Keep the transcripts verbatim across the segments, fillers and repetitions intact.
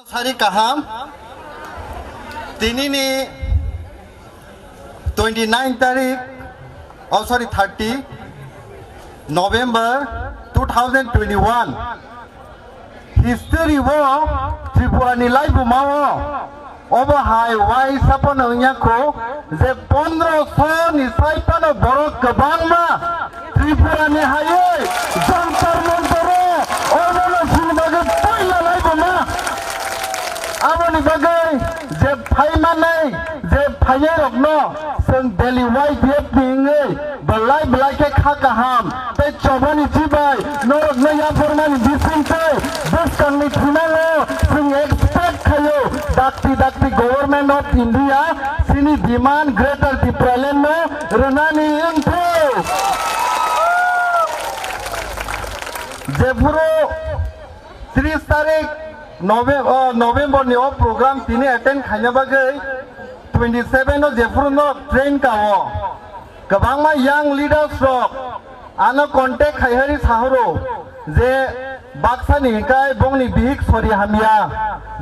Sari kaham. Tinini twenty nine tarik, oh sorry, thirty November two thousand twenty one. History o Tripura ni laibuma o obo hai wai sapono wngya kho je pondro so ni sai phano borok kwbangma Tripura ni hayoi Jantar Mantar o obono sini bagwi poila laibuma. Aboni bagwi je phaimanai je phainairokno chwng Delhi Y T F ni wngwi belai belai khe kha kaham tei chobani chibai norokno yapharmani bisingtwi bwskangni thunango chwng expect khaio dakti dakti Government of India chini demand Greater Tipraland no rwnani wngthok. Jephuru tris tarik Nove-, o, November ni o program tini attend khaina bagwi twenty seven o jephuru no train ka o kwbangma young leaders rok ano contact khai hari sahoro je baksa ni hikai bongni bihik sori hamya,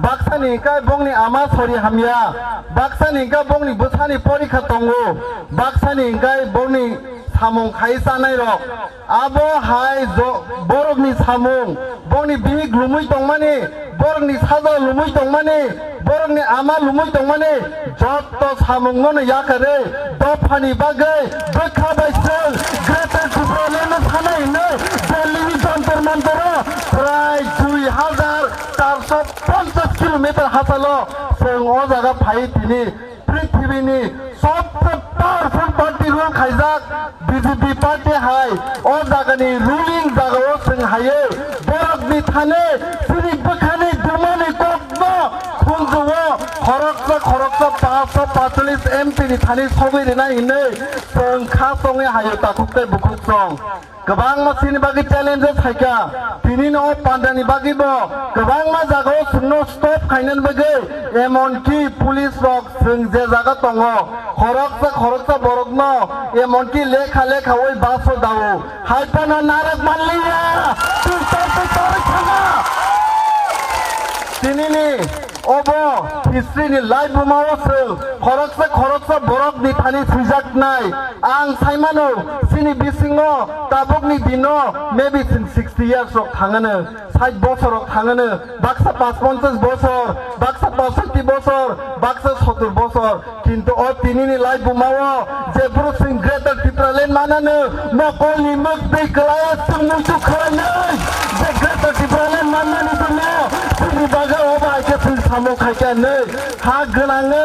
baksa ni hikai bongni ama sori hamya, baksa ni hikai bongni bwsani porikha tongo, baksa ni hikai bongni samung khai chanai rok. Abo hai jo-, borokni samung, borokni bihik lumui tongmani, borokni saja lumui tongmani, borokni ama lumui tongmani, jotto samungno no yakarwi dophani bagwi bwkha bai chwng Greater Tipraland no sana hinwi Delhi ni Jantar Mantar o prai dui hajar char sho ponchas kilometer hachalo chwng o jaga phai tini. Prithibini sobse powerful party rule khaijak B J P party hai o jagani ruling jagao chwng haiwi borokni thani chini bwkhani dumani kokno khunjuo khoroksa khoroksa paanch sho paanchchollish M P ni thani sogwi rina hinwi chwng kha chongwi haio takhuk tei bukhuk chong. Kwbangma chini bagwi challenges hai kha. Tini no o pandani bagwi bo kwbangma jagao chwngno stop khainani bagwi, emonki police rok chwng je jaga tongo, khoroksa khoroksa borokno emonki lekha lekha oi bus o dao. Hai phano narwk manliya, twi tor twi tor thanga. Tinini Obo history ni laibuma o chwng khoroksa khoroksa borok ni thani swijaknai. Ang saimano chini bisingo tabukni dino maybe chwng sixty years rok thangano, sait bosor rok thangano, baksa pachponchas bosor, baksa pasoti bosor, baksa sotur bosor. Kintu o tinini laibuma o je bwrwi chwng Greater Tipraland manano, mokolni mwk twi kwlai chwng muitu khlainai. Je Greater Tipraland manmani jwngo chini bagwi o bai khe chwng samung khai kha hinwi ha gwnangwi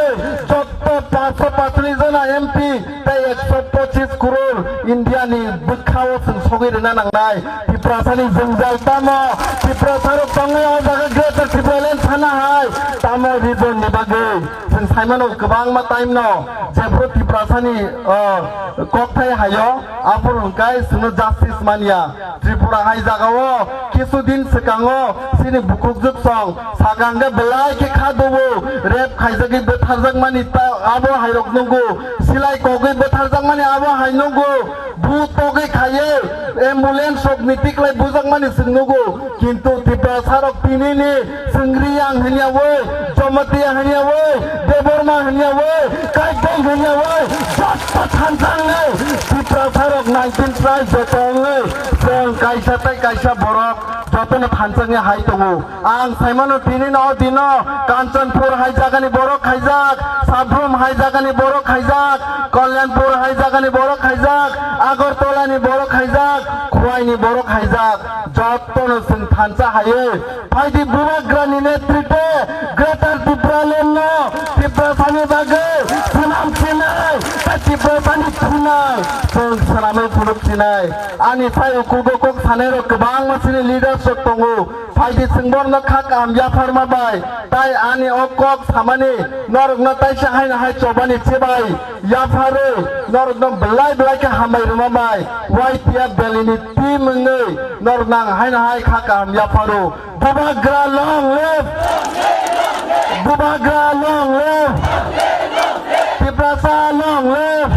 jotto paanch sho paanchchollish jona M P tei ekso pochis crore India ni bwkha o chwng sogwi rwna nangnai. Tiprasani jwngjal tamo? Tiprasarok tongwi o jaga Greater Tipraland sana hai tamo region ni bagwi? Chwng saimano kwbangma time no jephru Tiprasani, o, kokthai haio, aphuru hwnkhe chwngno justice manya. Tripura hai jagao kisu din swkango chini bukhukjwk song sakang khe belai khe kha dubu, rape khaijagwi bwtharjakmani ta-, abo hairok nungo, silai kogwi bwtharjakmani abo hai nungo. Bhut togwi khaiwi ambulance rok ni tiklai bujakmani chwng nugo, kintu Tiprasa rok tinini chwng Riyang hwnyawi, Jamatia hwnyawi, Debbarma hwnyawi, Kaiteng hwnyawi, jotto thansa wngwi Tiprasa rok nineteen tribe joto wngwi chwng kaisa tei kaisa borok jotono thansa wngwi hai tongo. Ang saimano tini no o dino Kanchanpur hai jagani borok khaijak, Sabrum hai jagani borok khaijak, Kalyanpur hai jagani borok khaijak, Agartala ni borok khaijak, Khowai ni borok khaijak, jotto no chwng thansa haiwi phaidi Bubagra ni netritwe Greater Tipraland no Tiprasa ni bagwi swnam sinai, tei Tiprasa ni thunai chwng swnamwi phunuk sinai. Ani sai ukugo kok sanai rok kwbangma chini leaders rok tongo. Phaidi chwng borokno kha kaham yapharma bai, tai ani o kok samani norokno taisa haino hai chobani chibai yapharwi norokno belai belai khe hambai rwma bai Y T F Delhi ni team wngwi norokno ang haino hai kha kaham yapharo. Bubagra long live! Bubagra long live! Tiprasa long live!